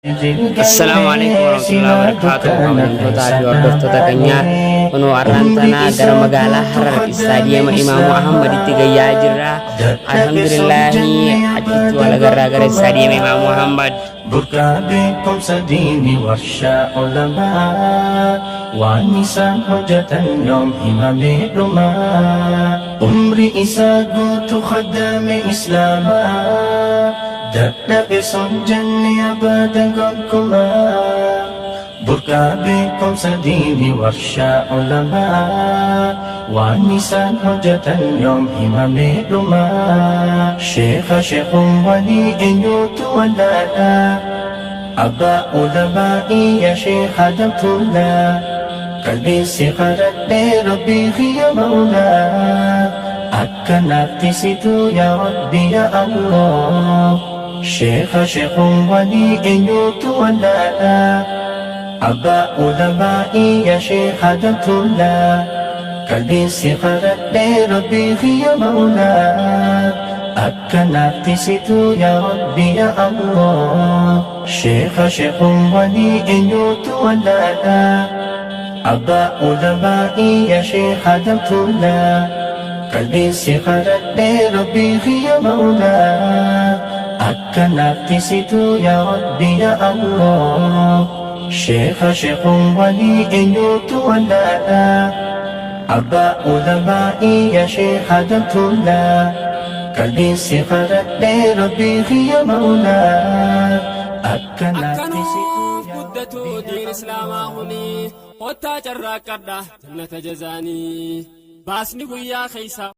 Assalaamu alaikum warahmatullahi wabarakatuh. Kabajamtootaa fi hordoftoota keenyaa kunoo har'aan tana gara magaalaa Harar istaadiyeema Imaamu Ahmaditti gayyaa jirra. Alhamdulillaahi achitti wal agarraa gara istaadiyeema Imaamu Ahmad. Burqaa beekumsa diini warshaa ulamaa waan isaan hojjetan yoom himamee dhumaa umri isaa guutu khaddaame islaamaa dadhabe son jenne abadan gonkumaa. Burqaa beekumsa diini warshaa ulamaa waan isaan hojjetan yoom himamee dhumaa. Sheekha sheekumwanii eenyutu wallaalaa abbaa ulamaa'ii yaa sheekha damtuulaa qalbiin si kadhadhee rabbii kiyya mawlaa akka naaf tisitu yaa rabbi yaa Allah. Sheekha sheekumwanii eenyutu wallaalaa abbaa ulamaa'ii yaa sheekha damtuulaa qalbiin si kadhadhee rabbii kiyya mawlaa akka naaf tisitu yaa rabbi yaa Allah. Sheekha sheekumwanii eenyutu wallaalaa abbaa ulamaa'ii yaa sheekha damtuulaa qalbiin si kadhadhee rabbii kiyya mawlaa akka naaf tisitu yaa rabbi yaa Allah. Sheekha sheekumwanii eenyutu wallaalaa abbaa ulamaa'ii yaa sheekha damtuulaa qalbiin si kadhadhee rabbii kiyya mawlaa akka naaf tisitu Akkanuuf yaa guddatu rabbi yaa diin islaamaa Allah. kuni kottaa carraaqqadha jannata jazaanii baasni guyyaa keeysa.